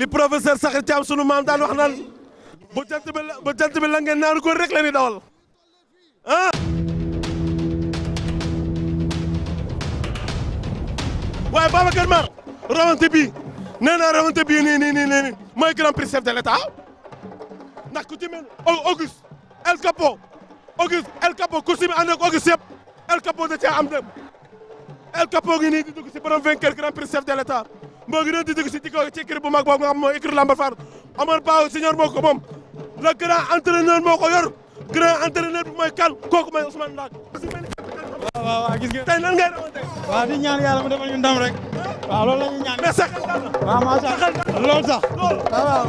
li professeur Sakhir Thiam sunu maam daan wax naan bu jant bi la ngeen naaru góor rek la ni dawal ah. waaye Babacar Mar rawante bii nee naa rawante bii nii mooy grand prix chef de l'état ndax ku ci mel Auguste El Capo course bi ànd ak Auguste yëpp El Capo da cee am dem El Capo gi nii di dugg si borom vainqueur grand prix chef de l'état moo ngi doon di dugg si ci écurie bu mag boobu nga xam mooy écurie Lamba Fall Omar Ba senior moo ko moom le grand entraîneur moo ko yor grand entraîneur bi mooy kan kooku mooy Ousmane Ndak. waaw gis nga tey nan ngay rawante. waaw di ñaan yàlla mu defal ñu ndam rek. waaw loolu la ñuy ñaan. mais sax waaw macha Allah loolu sax. waaw.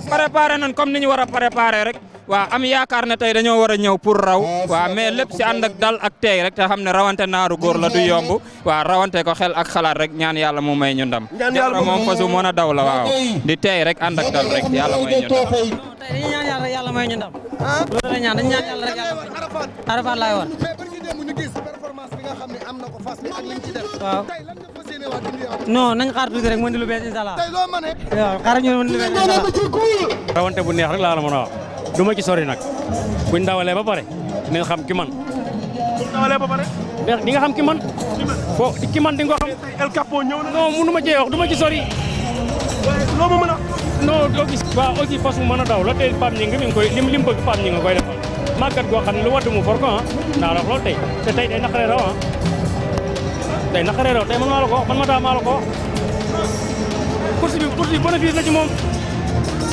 préparé nañ comme ni ñu war a préparé rek. waaw am yaakaar ne tey dañoo war a ñëw pour raw. waaw mais lépp si ànd ak dal ak tey rek te xam ne rawante naaru góor la du yomb. waaw rawante ko xel ak xalaat rek ñaan yàlla mu may ñu ndam. ñaan yàlla moom fasu mën a daw la waaw. di tey rek ànd ak dal rek yàlla may ñu ndam. tey dañuy ñaan yàlla rek yàlla may ñu ndam. loolu la ñaan dañu ñaan yàlla rek yàlla may ñu ndam. Arafat laay woon. waaw non nañ xaar tuuti rek mën di lu bees incha allah. waaw xaaral ñu mën di lu bees incha allah. rawante bu neex rek laa la mën a wax du ma ci sori nag buñ dawalee ba pare dinañ xam ki man. buñ dawalee ba pare. di nga xam ki man. foo ki man di nga ko xam. El Capo ñëw na. non mënu ma cee wax du ma ci sori. loo ma mën a. non doo gis. waaw aussi fas mu mën a daw la tey Pape ñi ngi mi ngi koy lim bëgg Pape ñi nga koy defal màggat goo xam ne lu wadd mu for ko ah naa la wax loolu tey te tey day naqaree raw ah. day naqaree raw tey man maa la ko wax man ma taa maa la ko wax course bi bénéfice la ci moom.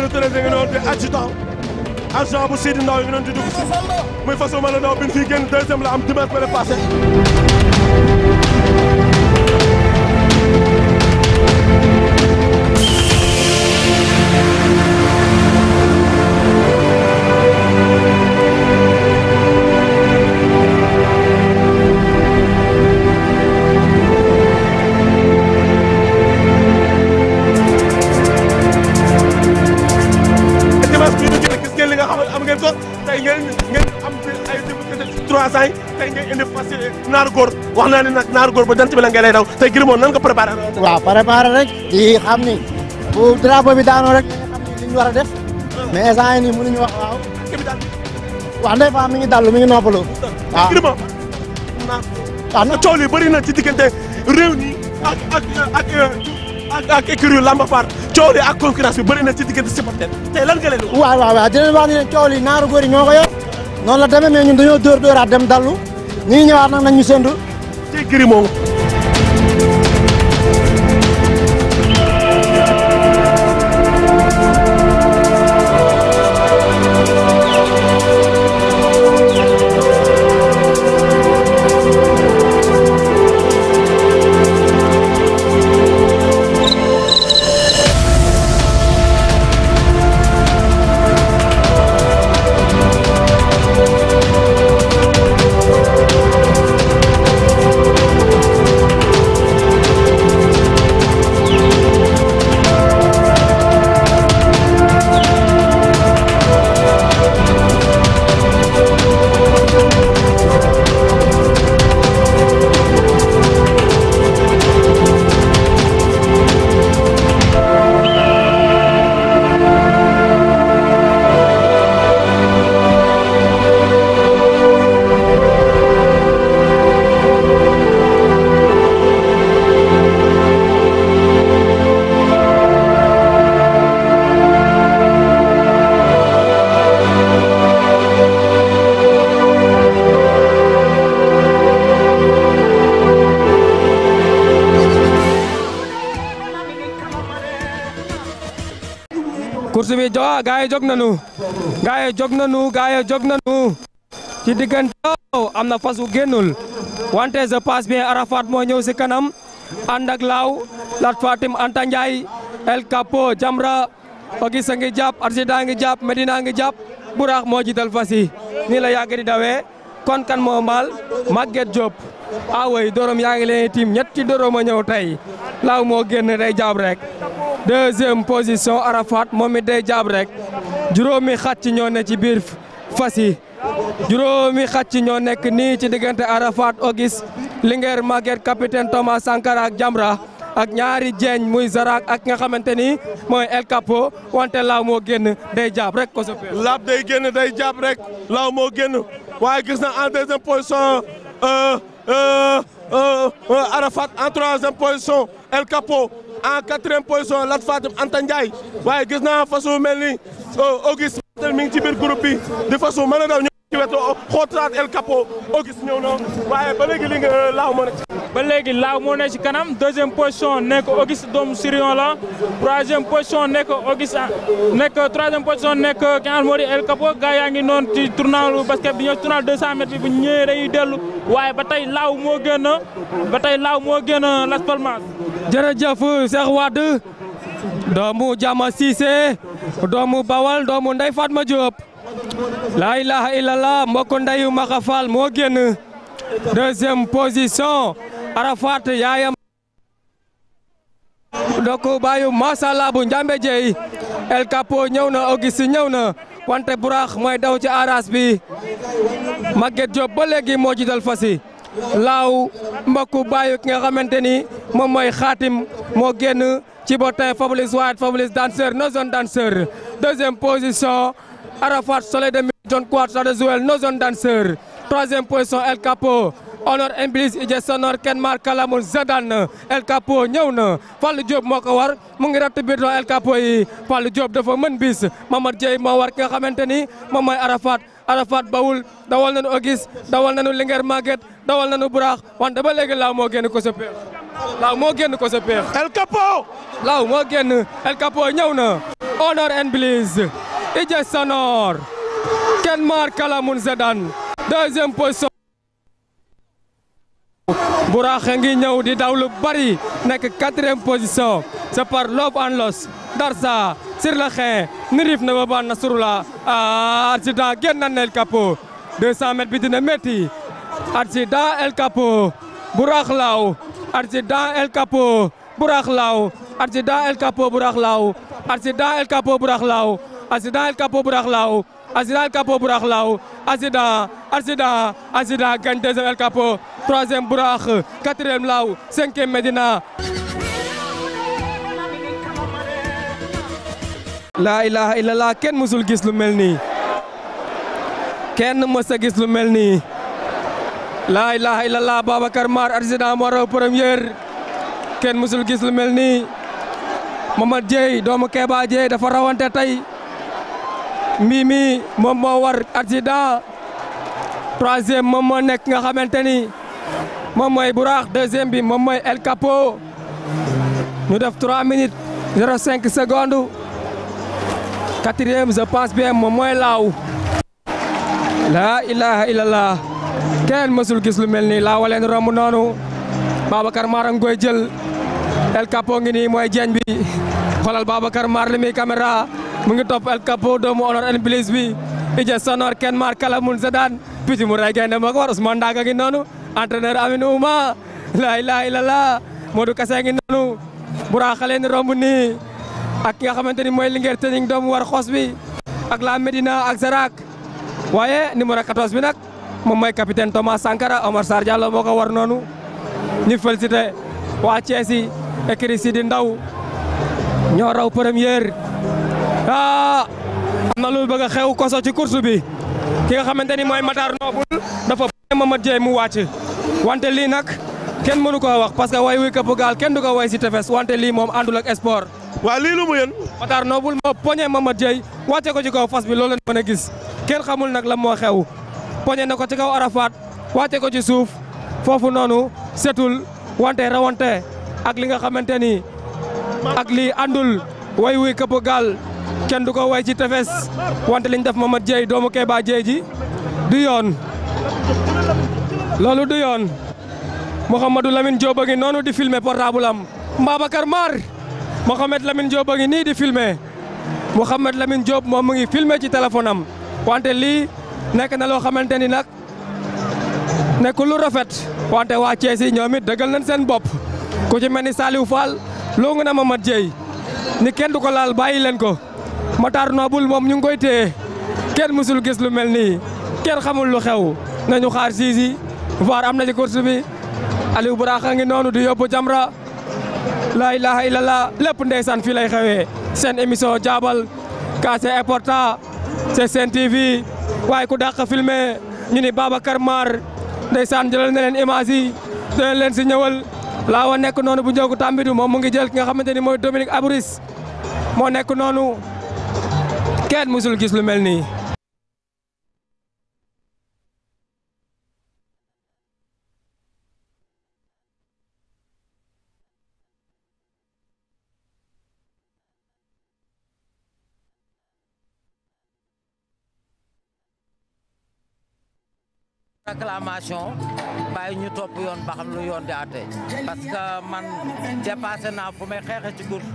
le treize ngi noonu di adjudant bu Sidi Ndaw ngi noonu di dugg si muy façon mën a daw bi ñu fiy génn deuxième la am dimanche ba le passé. tey ngay indi fas naaru góor wax naa ne nag naaru góor ba jant bi la ngay lay daw tey Gris Bordeaux nan nga préparé. waaw préparé rek di xam ni bu drapeau bi daanoo rek xam ni li ñu war a def mais instant yii nii mënuñu wax waaw. waaw ndey fa mi ngi dallu mi ngi noppalu. waaw Gris Bordeaux waaw na coow li bëri na ci diggante réew mi ak écurie Lamba Fall coow li ak concurrence bi bëri na ci diggante supporter tey lan nga leen di. waaw di leen wax ni coow li naaru góor yi ñoo ko yor noonu la demee mais ñun dañoo dóoraat dem dallu ñu ngi ñëwaat nag nañ ñu séntu. ci Gris moom. course bi gaa yi jóg nañu ci diggante am na fas wu génnul wante je passe bien Arafat moo ñëw si kanam ànd ak laaw Lat Fatim Anta Ndiaye El Capo Jamra Auguste ngi jàpp Arjida ngi jàpp Medina ngi jàpp Burax moo jiital fas yi nii la yàgg di dawee kon kan moo mbaal Maguette Diop away dorom yaa ngi leen tiim ñetti dorom a ñëw tey laaw moo génn day jàpp rek deuxième position Arafat moom it day jàpp rek juróomi xàcc ñoo ne ci biir fas yi juróomi xàcc ñoo nekk nii ci diggante Arafat Auguste Linguère Maguette capitaine Thomas Sankara ak Jamra ak ñaari jeeñ muy Zarak ak nga xamante ni mooy El Capo wante laaw moo génn day jàpp rek ko sa peer. laab day génn day jàpp rek laaw moo génn waaye gis na en deuxième position Arafat en troisième position El Capo en quatrième position Lat Fatim Anta Ndiaye waaye gis naa façon mel ni Auguste mi ngi ci biir groupe bi di façon mën a daw ñëw ci wetu xootaat El Capo Auguste ñëw na waaye ba léegi li nga laaw moo nekk ba léegi laaw moo ne ci kanam deuxième position nekk Auguste doomu Sirion la troisième position nekk Auguste troisième position nekk ki nga xam moo di El Capo gaa yaa ngi noonu ci tournoi basket bi ñëw ci tournoi 200 mètres bi bu ñëwee dañuy dellu waaye ba tey laaw moo génn Las Palmas. jërëjëf Cheikh Wade doomu Jama Cissé doomu Bawal doomu Ndey Fatma Diop la ilaha illallah mbokk ndeyu Maka Fall moo génn deuxième position Arafat yaayam doko bayu masala bu Njambe Jeey El Capo ñëw na Auguste ñëw na wante Burax mooy daw ci aras bi Maguette Diop ba léegi moo jiital fasi laaw mbokku bayu ki nga xamante ni moom mooy Xaatim moo génn ci botin Fabrice White Fabrice danseur no zone danseur deuxième position Arafat Soleil de John Quart de Zouel no zone danseur troisième position El Capo Honor Iblis Ije Sonor Kenmar Kalamun Zadan El Capo ñëw na Fallou Diop moo ko war mu ngi ratt biir El Capo yi Fallou Diop dafa mën bis Mamad Dieye moo war ki nga xamante ni moom mooy Arafat bawul dawal nañu Auguste dawal nañu Linguère Maguette dawal nañu Burax wante ba léegi laaw moo génn ko sa peex laaw moo génn ko sa peex El Capo laaw moo génn El Capo ñëw na Honor Iblis Ije Sonor Kenmar Kalamun Zadan deuxième position Burax ngi ñëw di daw lu bari nekk quatrième position c'est par Love and Loss Darsa sur le xeex nirif na ba Nasrullah accident génn na El Capo 200 mètres bi dina métti accident El Capo Burax laaw accident El Capo Burax laaw accident El Capo Burax laaw accident El Capo Burax laaw accident El Capo Burax laaw accident El Capo Burax laaw accident gagne deuxième El Capo troisième Burax quatrième laaw cinquième Medina la ilaha illallah kenn mësul gis lu mel nii kenn mës a gis lu mel nii la ilaha illallah Babacar Mar accident moo raw première kenn mësul gis lu mel nii Mamad Dieye doomu Keba Dieye dafa rawante tey Mimi moom moo war accident troisième moom moo nekk nga xamante ni moom mooy Burax deuxième bi moom mooy El Capo ñu def 3 minutes 05 secondes quatrième je pense bien moom mooy laaw la ilaha illallah kenn mësul gis lu mel nii laa waleen romb noonu Babacar Mar a ngi koy jël El Capo ngi nii mooy jeeñ bi xoolal Babacar Mar li muy caméra mu ngi topp El Capo doomu Honor Iblis bi Ije Sonor Kenmar Kalamun Zadan piti mu ray gaynde moo ko war Ousmane Ndaga ngi noonu entraîneur Aminou Ouma la ilaha illallah Modou Kassé ngi noonu Burax leen romb nii ak ki nga xamante ni mooy Linguère Tening doomu war xos bi ak la Medina ak Zarak waaye numéro 14 bi nag moom mooy capitaine Thomas Sankara Omar Sarr Diallo moo ko war noonu ñu félicité waa Thiès yi écrit si di ndaw ñoo raw première am na lu bëgg a xew koso ci course bi ki nga xamante ni mooy Matar Noble dafa Mamad Dieye mu wàcc wante lii nag kenn mënu ko wax parce que way wi këpp gaal kenn du ko way si tefes wante lii moom àndul ak sport waa lii lu mu yéen Matar Noble moo poñe Mamad Dieye wàcce ko ci kaw fas bi loolu lañ mën a gis kenn xamul nag la moo xew poñe na ko ci kaw Arafat wàcce ko ci suuf foofu noonu setul wante rawante ak li nga xamante ni ak lii àndul way wi këpp gaal kenn du ko way ci tefes wante liñ def Mamad Dieye doomu Keba Dieye ji du yoon loolu du yoon Mouhamadou Lamine Diop a ngi noonu di filmer portable am Babacar Mar Mouhamed Lamine Diop a ngi nii di filmer Mouhamed Lamine Diop moom mu ngi filmer ci téléphone am wante lii nekk na loo xamante ni nag nekk lu rafet wante waa Thiès yi ñoom it dëggal nañ seen bopp ku ci mel ni Saliou Fall loo ngi na Mamad Dieye ni kenn du ko laal bàyyi leen ko Matar Noble moom ñu ngi koy téye kenn mësul gis lu mel nii kenn xamul lu xew nañu xaar siisi voir am na ci course bi Aliou Burax a ngi noonu di yóbbu Jamra la ilaha illallah lépp ndeysaan fii lay xewee seen émission jaabal ka c'est important c'est Sen TV waaye ku dàq filmé ñu ni Babacar Mar ndeysaan jëlal na leen image yi dinañ leen si ñëwal laa wa nekk noonu bu njogu tambidu moom mu ngi jël ki nga xamante ni mooy Dominique Abouris moo nekk noonu kenn musul gis lu mel nii. réclamation bàyyi ñu topp yoon ba xam lu yoon di àtte parce que man dépassé naa fu may xeexe ci course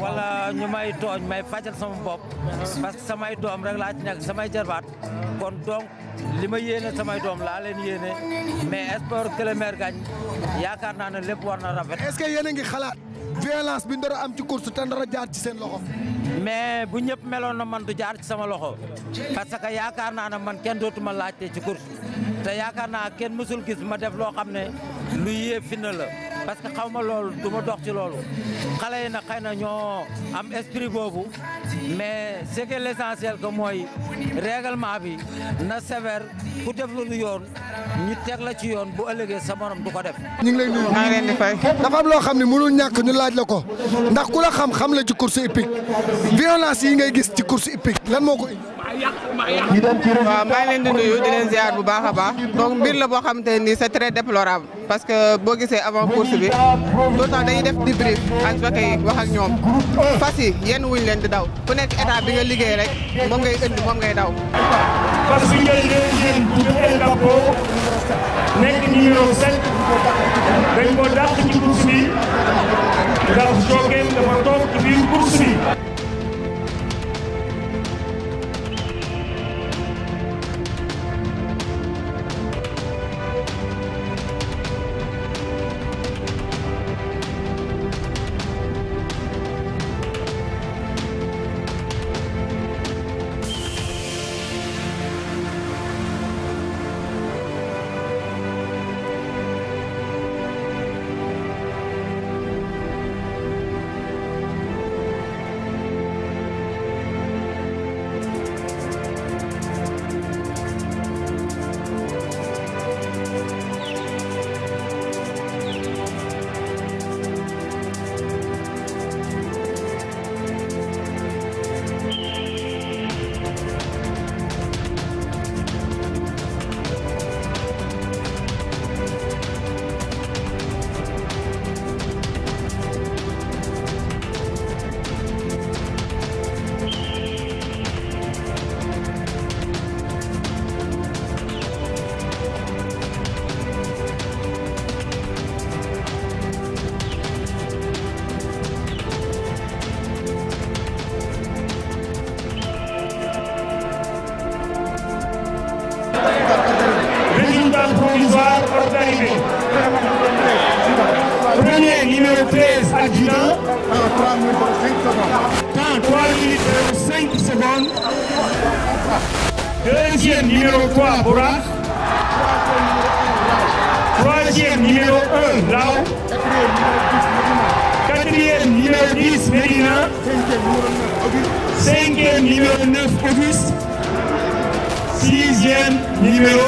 wala ñu may tooñ may fajal sama bopp parce que samay doom rek laa ci nekk samay jarbaat kon donc li ma yéene samay doom laa leen yéene mais espoir que le maire gagne yaakaar naa ne lépp war na rafet. est-ce que yéen a ngi xalaat violence bi ndara am ci course te ndara jaar ci seen loxo. mais bu ñëpp meloon na man du jaar ci sama loxo parce que yaakaar naa ne man kenn dootuma laajte ci course te yaakaar naa kenn mësul gis ma def loo xam ne lu yee finna la parce que xaw ma loolu du ma dox ci loolu xale yi nag xëy na ñoo am esprit boobu mais ce qui est l'essentiel que mooy règlement bi na sévère ku def lu yoon ñu teg la ci yoon bu ëllëgee sa morom du ko def. ñu ngi lay nuyu. maa ngi leen di fay. dafa am loo xam ne mënul ñàkk ñu laaj la ko ndax ku la xam la ci course hippique violence yi ngay gis ci course hippique lan moo ko indi. waaw maa ngi leen di nuyu di leen ziar bu baax a baax donc mbir la boo xamante ni c'est très déplorable parce que boo gisee avant course bi tout le temps dañuy def débrief ak jockey yi wax ak ñoom fas yi yenn wuñ leen di daw ku nekk état bi nga liggéey rek moom ngay indi moom ngay daw. parce que ngay deuxième bu El Capo nekk numéro 7 dañ ko dàq ci course bi ndax jockey dafa toog ci biir course bi. provisoire organisé. Premier, numéro 13, adjudant. Temps 3 minutes et 5 secondes. Deuxième, numéro 3, Borak. Troisième, numéro 1, Lao. Quatrième, numéro 10, Medina. Cinquième, numéro 9, Auguste. Sixième, numéro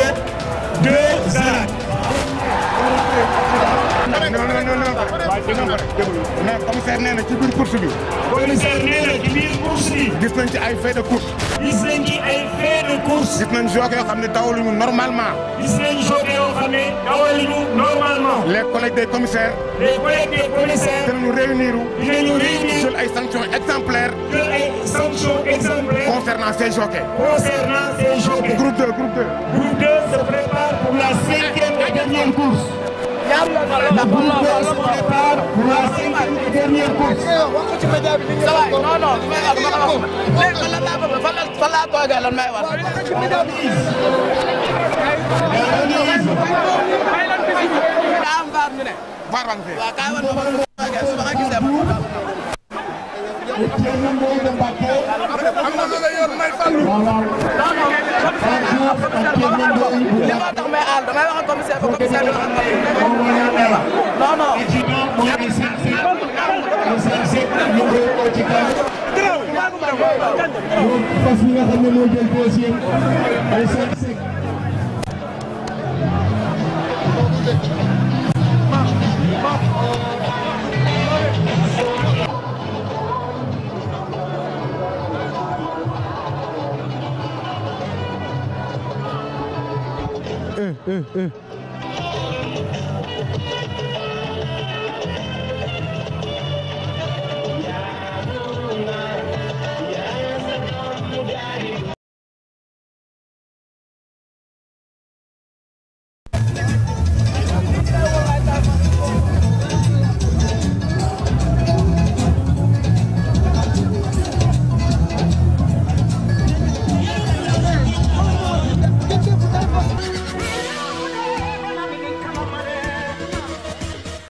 2, Zarat. mais commissaire nee na ci biir course bi. commissaire nee na ci biir course bi. gis nañ ci ay fait de course. gis nañ ci ay fait de course. gis nañ jockey yoo xam ne dawaluñu normalement. gis nañ jockey yoo xam ne dawaluñu normalement. les collègues des commissaires. les collègues des commissaires. dinañu réunir. jël ay sanctions exemplaires. jël ay sanctions exemplaires. concernant ces jockeys. concernant ces jockeys. groupe 2 groupe 2. Groupe 2 se prépare pour la 5e et dernière course. La groupe 2 se prépare pour la 5e et dernière course. non non léegi fan laa toogee lan may wax. daa am vaar ñu ne. vaar baa ngi fi. waaw kaay wan ma su ma gisee ma. am na lu la yor may fallu. li ma tax may àll damay wax ak commissaire ba commissaire bi wax ak non non. ne moo jël deuxième Alassane Seck.